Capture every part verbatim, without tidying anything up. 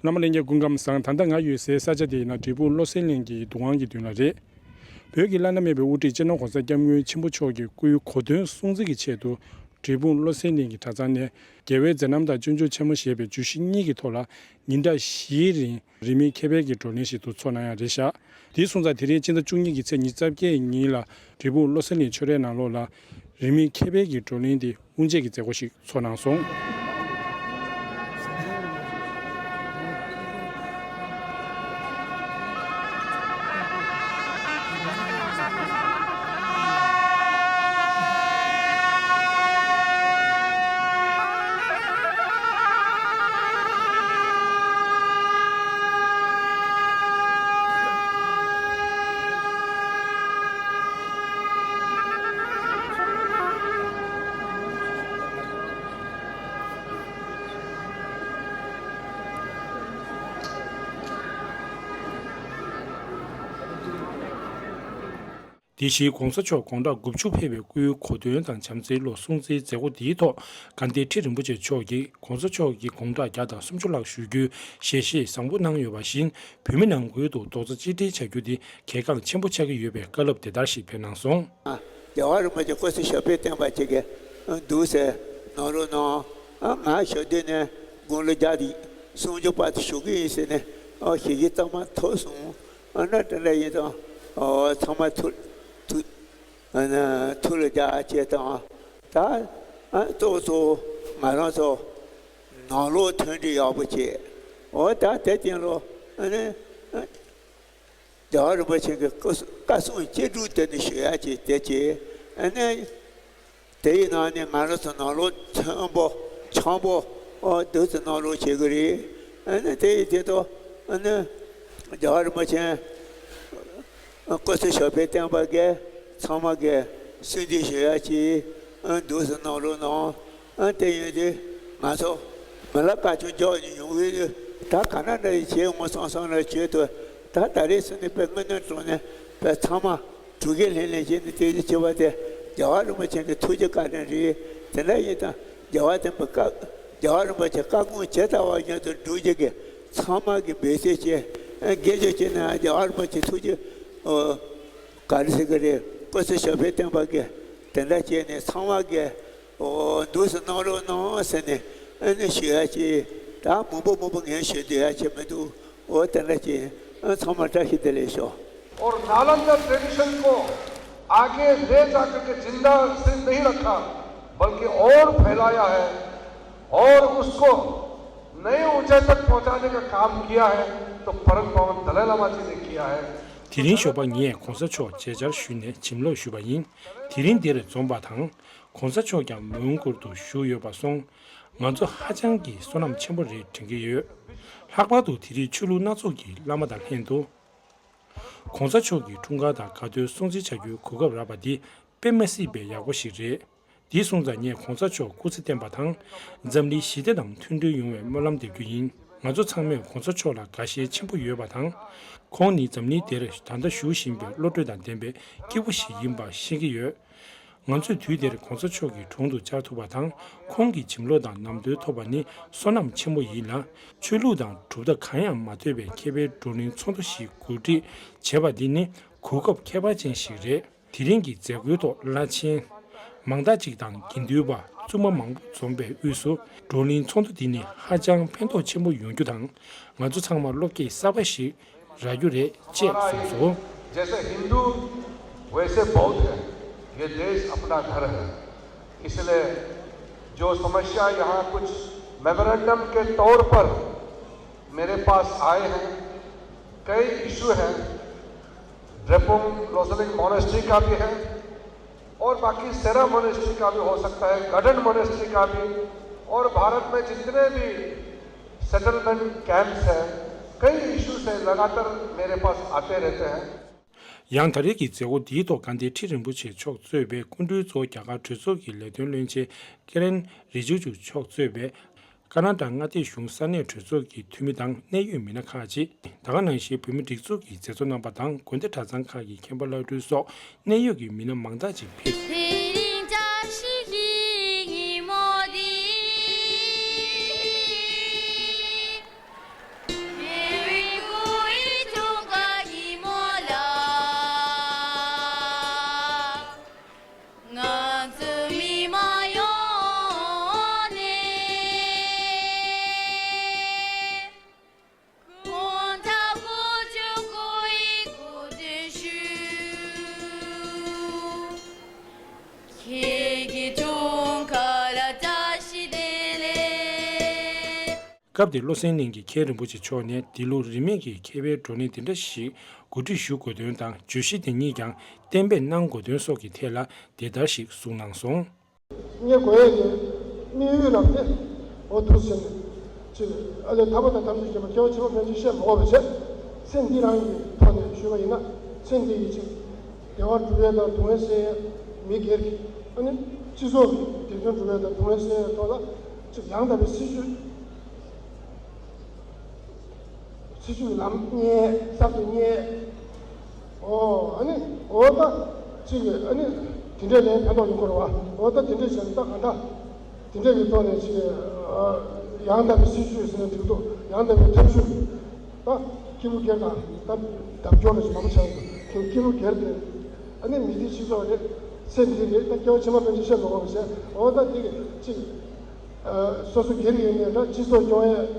བླ་མ་ལྷན་རྒྱས་སྐུ་ཁམས་བཟང་། ད་ལྟ་ང་ཡོད་སའི་ས་ཆ་དེ་ཡིན་ན་འབྲས་སྤུངས་བློ་གསལ་གླིང་གི་གདུང་དབང་གི་མདུན་ལ་རེད། བོད་ཀྱི་བླ་ན་མེད་པའི་དབུ་ཁྲིད་སྤྱི་ནོར་༸གོང་ས་༸སྐྱབས་མགོན་ཆེན་པོ་མཆོག་གི་སྐུའི་གོ་སྟོན་སྲུང་བརྩི་གི་ཆེད་དུ། འབྲས་སྤུངས་བློ་གསལ་གླིང་གི་གྲྭ་ཚང་ནས་རྒྱལ་བའི་མཛད་རྣམ་དང་སྤྱོད་འཇུག་ཆེན་མོ་ཞེས་པའི་བརྗོད་གཞི་གཉིས་ཀྱི་ཐོག་ལ་ཉིན་གྲངས་བཞིའི་རིང་རིས་མེད་མཁས་པའི་གི་བགྲོ་གླེང་ཞིག་ཏུ་ཚོགས་གནང་ཡ་རེད་ཤག་དེ་སོང་ཙང་དེ་རིང་སྤྱི་ཟླ་བཅུ་གཉིས་ཀྱི་ཚེས་ཉི་ཤུ་རྩ་བརྒྱད་ཉིན་ལ་འབྲས་སྤུངས་བློ་གསལ་གླིང་ཆོས་རའི་ནང་ལོགས་ལ་རིས་མེད་མཁས་པའི་གི་བགྲོ་གླེང་དེ་དབུ་འབྱེད་ཀྱི་མཛད་སྒོ་ཞིག་ཚོགས་གནང་སོང་། དེ་བཞིན་༸གོང་ས་མཆོག་དགུང་གྲངས་དགུ་བཅུ་ཕེབས་པའི་སྐུའི་གོ་སྟོན་དང་༸བྱམས་བརྩེའི་ལོ་སྲུང་བརྩིའི་མཛད་སྒོ་འདིའི་ཐོག་དགའ་ལྡན་ཁྲི་རིན་པོ་ཆེ་མཆོག་གིས་༸གོང་ས་མཆོག་གི་དགུང་གྲངས་བརྒྱ་དང་སུམ་ཅུ་ལྷག་བཞུགས་རྒྱུའི་ཞལ་བཞེས་བཟང་པོ་གནང་ཡོད་པ་བཞིན། བོད་མི་ནང་ཁུལ་དུ་རྡོག་རྩ་གཅིག་སྒྲིལ་བྱ་རྒྱུ་དེ་གལ་འགངས་ཆེན་པོ་ཆགས་ཀྱི་ཡོད་པའི་བཀའ་སློབ་དེ་ལྟར་ཞིག་ཕེབས་གནང་སོང་། རྒྱལ་བ་རིན་པོ་ཆེ་སྐུ་ཚེ་ཞབས་པད་བརྟན་པ་བཅས་ཀྱི་འདུག་ཟེར་གནང་རོགས་གནང་། ང་ཞབས་བརྟན་ནས་དགུང་ལོ་བརྒྱ་དང་སུམ་ཅུ་བར་དུ་བཞུགས་ཀྱི་ཡིན་ཟེར་ནས་ཞལ་བཞེས་གཙང་མ་ཐོབ་སོང་། ཨ་ན་དེ་འདྲ་ཡིན་ཙང་། ཨོ། ཚང་མ་ཐུགས་ཐུགས་ཨ་ན་ཐུགས་ལ་འཇགས་བྱས་དང་། ད་ཨ་གཙོ་བོ་གཙོ་བོ་ང་རང་ཚོ་ནང་ལོགས་མཐུན་སྒྲིལ་ཡག་པོ་བྱས། ཨོ། ད་དེ་སྟེང་ལོ་ཨ་ནི་ཨ་རྒྱལ་བ་རིན་པོ་ཆེ་གི་བཀའ་བཀའ་གསུང་ཅི་སྒྲུབ་དེ་ནི་ཞུ་ཡ་བྱས་དེ་བྱས། ཨ་ནི། དེ་ཡི་ནང་ནས་ང་རང་ཚོ་ནང་ལོགས་མཐུན་པོ་འཆམ་པོ་འདུག་ཙམ་ནང་ལོགས་བྱེད་དགོས་རེད། ཨ་ནི་དེ་ཡི་དེ་དོ་ཨ་ནི་རྒྱལ་བ་རིན་པོ་ཆེ་སྐུ་ཚེ་ཞབས་པད་བརྟན་པ་གིས་ཚང་མ་གིས་གསོལ་འདེབས་ཞུ་ཡ་ཅིག་འདུག་ཙམ་ནང་ལོགས་ནང་ཨ་དེ་ཡོད་དུས་ང་ཚོ་མི་ལ་བཀའ་ཆོས་རྒྱག་ནས་ཡོང་གི་ཡོད། ད་ག་ན་འདྲ་ཡི་བྱེད་འོང་སང་སང་ལ་བྱེད་དུ་ད་ད་རེས་སུ་ནི་དཔེ་དངོས་གནས་དྲང་གནས་དཔེ་ཚང་མ། གྲུ་ཁའི་ལྷན་ལྷན་བྱས་ནས་དེ་ནི་བྱེད་པ་དེ་རྒྱལ་བ་རིན་པོ་ཆེ་གི་ཐུགས་རྗེ་བཀའ་དྲིན་རེད། དེ་འདྲ་ཡིན་ཙང་རྒྱལ་བ་དེ་བཀའ་རྒྱལ་བ་རིན་པོ་ཆེ་བཀའ་དགོངས་ཇི་ལྟ་བ་བཞིན་དུ་སྒྲུབ་རྒྱུ་གི་ཚང་མ་གི་འབད་བརྩོན་བྱས། དགེ་སྦྱོར་བྱས་ན་རྒྱལ་བ་རིན་པོ་ཆེ་ཐུགས་རྗེ་ག་རེ་ཟེར་གི་རེད། སྐུ་ཚེ་ཞབས་པད་བརྟན་པ་གི་དེ་འདྲ་བྱས་ནས་ཚང་མ་གི་འོ་འདུག་སེ་གནང་རོགས་གནང་ཟེར་ནས་ཨ་ནི་ཞུ་ཡ་ཅིག་ད་མང་པོ་མང་པོ་ངས་ཞུ་འདོད་ཡ་ཅིག་མི་འདུག་འོ་དེ་འདྲ་ཅིག་ཨ་ཚང་མ་བཀྲ་ཤིས་བདེ་ལེགས་ཤོག और नालंदा ट्रेडिशन को आगे ले जाकर के जिंदा सिर्फ नहीं रखा, बल्कि और फैलाया है और उसको नई ऊंचाई तक पहुंचाने का काम किया है, तो परम पावन दलाई लामा जी ने किया है। དེ་རིང་ཞོགས་པ་ངས་གོང་ས་མཆོག་མཇལ་བཅར་ཞུས་ནས་བྱིན་རླབས་ཞུས་པ་ཡིན། དེ་རིང་འདིར་འཛོམས་པ་དང་། གོང་ས་མཆོག་ཀྱང་མོན་གྷོར་དུ་བཞུགས་ཡོད་པ་སོང་། ང་ཚོ་ཧ་ཅང་གི་བསོད་ནམས་ཆེན་པོ་རེད་དྲན་གྱི་ཡོད། ལྷག་པར་དུ་དེ་རིང་ཆོས་ལུགས་སྣ་ཚོགས་ཀྱི་བླ་མ་དང་ལྷན་དུ། གོང་ས་མཆོག་གི་འཁྲུངས་སྐར་དང་དགའ་སྟོན་སྲུང་བརྩི་བྱ་རྒྱུའི་གོ་སྐབས་རག་པ་འདི་དཔེ་མ་སྲིད་པའི་ཡག་པོ་ཞིག་རེད། འདི་སོང་ཙང་ངས་གོང་ས་མཆོག་སྐུ་ཚེ་བརྟན་པ་དང་། འཛམ་གླིང་ཞི་བདེ་དང་མཐུན་སྒྲིལ་ཡོང་བའི་སྨོན་ལམ་འདེབས་རྒྱུ་ཡིན། ང་ཚོ་ཚང་མས་གོང་ས་མཆོག་ལ་དགའ་ཞེན་ཆེན་པོ་ཡོད་པ་དང་། ཁོང་ནི་འཛམ་གླིང་འདིར་ད་ལྟ་བཞུགས་བཞིན་པའི་བློ་གྲོས་དང་ལྡན་པའི་སྐྱེས་བུ་ཞིག་ཡིན་པ་ཤེས་ཀྱི་ཡོད། ང་ཚོས་དུས་འདིར་གོང་ས་མཆོག་གི་དྲུང་དུ་བཅར་ཐུབ་པ་དང་། ཁོང་གི་བྱིན་རླབས་དང་ནམ་དུས་ཐོབ་པ་ནི་བསོད་ནམས་ཆེན་པོ་ཡིན་ལ། ཆོས་ལུགས་དང་གྲུབ་མཐའ་གང་ཡང་མ་ཐོས་པའི་མཁས་པའི་བགྲོ་གླེང་ཚོགས་འདུ་ཞིག་གོ་སྒྲིག་བྱས་པ་འདི་ནི་གོ་སྐབས་ཁྱད་པར་ཅན་ཞིག་རེད། དེ་རིང་གི་མཛད་སྒོའི་ཐོག་བླ་ཆེན་མང་དག་ཅིག་དང་། དགེ་འདུན་པ་བཙུན་མ་མང་པོ་འཛོམས་པའི་དབུས་སུ། བགྲོ་གླེང་ཚོགས་འདུ་འདི་ནི་ཧ་ཅང་ཕན་ཐོགས་ཆེན་པོ་ཡོང་རྒྱུ་དང་། ང་ཚོ་ཚང་མ་བློ་སྐྱེད་གསར་པ་ཞིག་རག་རྒྱུ་རེད་ཅེས་གསུངས་སོང་། जैसे हिंदू वैसे बौद्ध है, ये देश अपना घर है, इसलिए जो समस्या यहाँ कुछ मेमोरेंडम के तौर पर मेरे पास आए हैं, कई इशू हैं, ड्रेपुंग लोसलिंग मॉनेस्ट्री का भी है और बाकी सेरा मॉनेस्ट्री का भी हो सकता है, गडन मॉनेस्ट्री का भी, और भारत में जितने भी सेटलमेंट कैंप्स हैं, कई इशूज हैं, लगातार मेरे पास आते रहते हैं। ཡང་ད་རེས་ཀྱི་མཛད་སྒོ་འདིའི་ཐོག་དགའ་ལྡན་ཁྲི་རིན་པོ་ཆེ་མཆོག་གཙོས་པའི་སྐུ་མགྲོན་གཙོ་བོ་རྒྱ་གར་གྲོས་ཚོགས་ཀྱི་ལས་དོན་བློན་ཆེན་ཀི་རེན་རི་ཇི་ཇུ་མཆོག་གཙོས་པའི་ཀ་ན་ཏ་མངའ་སྡེ་གཞུང་ས་གནས་གྲོས་ཚོགས་ཀྱི་འཐུས་མི་དང་གནད་ཡོད་མི་སྣ་ཁག་ཅིག་ད་ག་ནང་བཞིན་བོད་མི་སྒྲིག་འཛུགས་ཀྱི་མཛད་གཙོ་རྣམ་པ་དང་། དགོན་སྡེ་གྲྭ་ཚང་ཁག་གི་མཁན་པོ་བླ་སྤྲུལ་སོགས་གནད་ཡོད་ཀྱི་མི་སྣ་མང་དག་ཅིག་ཕེབས། དེ་རིང་བཀྲ་ཤིས་ཀྱི་ཉིན་མོ་འདི། སྐབས་དེར་བློ་གསལ་གླིང་གི་མཁན་རིན་པོ་ཆེ་མཆོག་ནས་འདི་ལོ་རིས་མེད་ཀྱི་མཁས་པའི་བགྲོ་གླེང་དེ་འདྲ་ཞིག་གོ་སྒྲིག་ཞུ་དགོས་དོན་དང་། བརྗོད་གཞི་དེ་ཉིད་ཀྱང་གཏན་འབེབས་གནང་དགོས་དོན་སོགས་ཀྱི་ཐད་ལ་འདི་ལྟར་ཞིག་གསུངས་གནང་སོང་། ངས་གོ་ཡས་ཀྱི་དམིགས་ཡུལ་རང་དེ་འོ་འདུག་ཟེར་ནས་ཅིག་ཨ་ལས་ཐར་པ་དང་ཐམས་ཅད་མཁྱེན་པ་སྐྱེ་བ་ཕྱི་མ་ཕན་ཆད་བཤད་མ་དགོས་པ་བྱས། ཚེ་འདི་རང་གི་ཐོག་ནས་ཞུས་པ་ཡིན་ན། ཚེ་འདི་ཡི་ཅིག་བདེ་བ་སྒྲུབ་ཡས་དང་སྡུག་བསྔལ་སེལ་ཡས། མི་སྒེར་གྱི་ཨ་ནི་སྤྱི་ཚོགས་ཀྱི་བདེ་དོན་སྒྲུབ་ཡས་དང་སྡུག་བསྔལ་སེལ་ཡས་ཐོག་ལ་ཅིག་ཡང་དག་པའི་སྲིད་ཇུས། སྲིད་ཇུས་ལམ་རྙེད། གསར་དུ་རྙེད། ཨོ་ཨ་ནི་ཨོ་ད་ཅིག་ཨ་ནི་དེ་འདྲས་ལན་ཕན་ཐོགས་ཡོང་གི་རེད་བ། ཨོ་ད་དེ་འདྲས་བྱས་ན་ད་ག་འདྲ། དེ་འདྲས་ཀྱི་ཐོག་ནས་ཅིག་ཡང་དག་པའི་སྲིད་ཇུས་ཟེར་ན་འགྲིག་འདུག་ཡང་དག་པའི་ཐབས་ཇུས། ད་སྐྱེས་བུ་སྒེར་དང་ད་བདག་སྐྱོང་ལ་ཞིག་མང་པོ་ཆགས་འདུག་ཁྱེད་སྐྱེས་བུ་སྒེར་དེ་ཨ་ནི་མི་སྡེ་སྤྱི་ཚོགས་རེད། ཚེ་འདི་རེད། ད་སྐྱེ་བ་ཕྱི་མ་ཕན་ཆད་བཤད་མ་དགོས་པ་བྱས། ཨོ་ད་དེ་གི་ཅིག་སོ་སོ་སྒེར་ཡིན་ནའི་འདྲ། སྤྱི་ཚོགས་སྐྱོང་ཡས་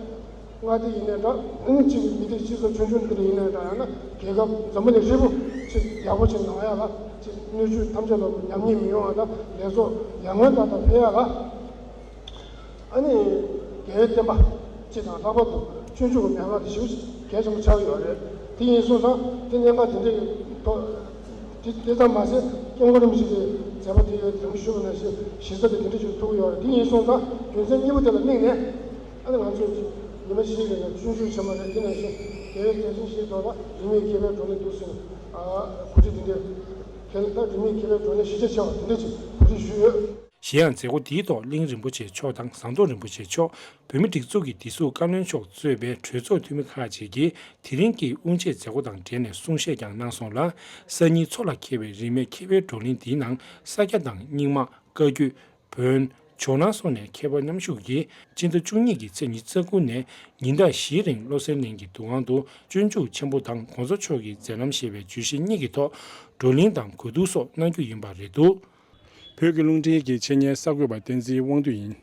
མངའ་སྡེ་ཡིན་ནའི་འདྲ། ཨ་ནི་གཅིག་གི་མི་སྡེ་སྤྱི་ཚོགས་ཆུང་ཆུང་འདི་འདྲ་ཡིན་ནའི་འདྲ། ཡང་ན་རྒྱལ་ཁབ་འཛམ་བུ་གླིང་ཧྲིལ་པོ་ཅིག་ཡག་པོ་ཅིག་ལངས་ཡག་ལ་ཅིག་སྣོད་བཅུད་ཐམས་ཅད་ལ་ཉམས་ཉེས་མི་ཡོང་བ་དང་ལས་ཚོགས་ཡར་ངོའི་ཏག་ཏག་ཕེབས་ཡག་ལ། ཨ་ནི་རྒྱལ་བའི་བསྟན་པ་སྤྱི་དང་ལྷག་པར་དུ་སྤྱོད་འཇུག་གི་མན་ངག་དེ་ཞེ་པོ་གལ་ཆེན་པོ་ཆགས་ཡོད་རེད། དེ་ཡིན་སོང་ཙང་དེ་གནད་འགག་དེ་འདྲའི་ཐོག་དེ་དེ་ཙམ་མ་ཟད། སྐྱབས་མགོན་རིན་པོ་ཆེ་གི་མཛད་པ་དེ་ཡོད། དེ་རིང་ཞུས་པ་ནང་བཞིན་གཞི་རྩ་དེ་དེ་འདྲ་ཞིག་ཐུག་གི་ཡོད་རེད། དེ་ཡིན་སོང་ཙང་རྒྱུ་མཚན་གཉིས་པོ་དེ་ལ་དམིགས་ནས། ཨ་ནི་ང་ཚོས་ཀྱི་ཉི་མ་བཞིའི་རིང་ལ་སྤྱོད་འཇུག་ཆེན་མོ་རེད། དེ་ནང་བཞིན་རྒྱལ་བའི་རྒྱལ་ཕྲན་བཞིའི་ཐོག་ལ་རིས་མེད་མཁས་པའི་བགྲོ་གླེང་འདུག་ཟེར། ཨ་གོ་སྒྲིག་དེ་འདྲའི་གལ་ད་རིས་མེད་མཁས་པའི་བགྲོ་གླེང་གཞི་རྒྱ་ཆེ་བ་དེ་འདྲ་ཅིག་གོ་སྒྲིག་ཞུས་ཡོད། གཞན་ཡང་མཛད་སྒོ་འདིའི་ཐོག་གླིང་རིན་པོ་ཆེ་མཆོག་དང་ཟམ་གདོང་རིན་པོ་ཆེ་མཆོག་བོད་མིའི་སྒྲིག་འཛུགས་ཀྱི་བདེ་སྲུང་བཀའ་བློན་མཆོག་གཙོས་པའི་གྲོས་ཚོགས་འཐུས་མི་ཁག་ཅིག་གིས་དེ་རིང་གི་དབུ་འབྱེད་མཛད་སྒོ་དང་འབྲེལ་ནས་གསུང་བཤད་ཀྱང་གནང་སོང་ལ། སང་ཉིན་མཚོ་ལ་འཁེལ་བའི་རིས་མེད་མཁས་པའི་བགྲོ་གླེང་འདིའི་ནང་ས་སྐྱ་དང་རྙིང་མ། བཀའ་བརྒྱུད། བོན། ཇོ་ནང་སོགས་ནས་མཁས་པ་མཉམ་ཞུགས་ཀྱིས་སྤྱི་ཟླ་བཅུ་གཉིས་ཀྱི་ཚེས་ཉི་ཤུ་རྩ་དགུ་ནས་ཉིན་ཕྲ་བཞིའི་རིང་བློ་གསལ་གླིང་གི་འདུ་ཁང་དུ་སྤྱོད་འཇུག་ཆེན་པོ་དང་གོང་ས་མཆོག་གི་མཛད་རྣམ་ཞེས་པའི་བརྗོད་གཞི་གཉིས་ཀྱི་ཐོག་བགྲོ་གླེང་དང་གོ་བསྡུར་སོགས་གནང་རྒྱུ་ཡིན་པ་རེད་འདུག་བོད་ཀྱི་རླུང་འཕྲིན་གྱི་འཆད་ཉན་གསར་འགོད་པ་བསྟན་འཛིན་དབང་འདུས་ཡིན།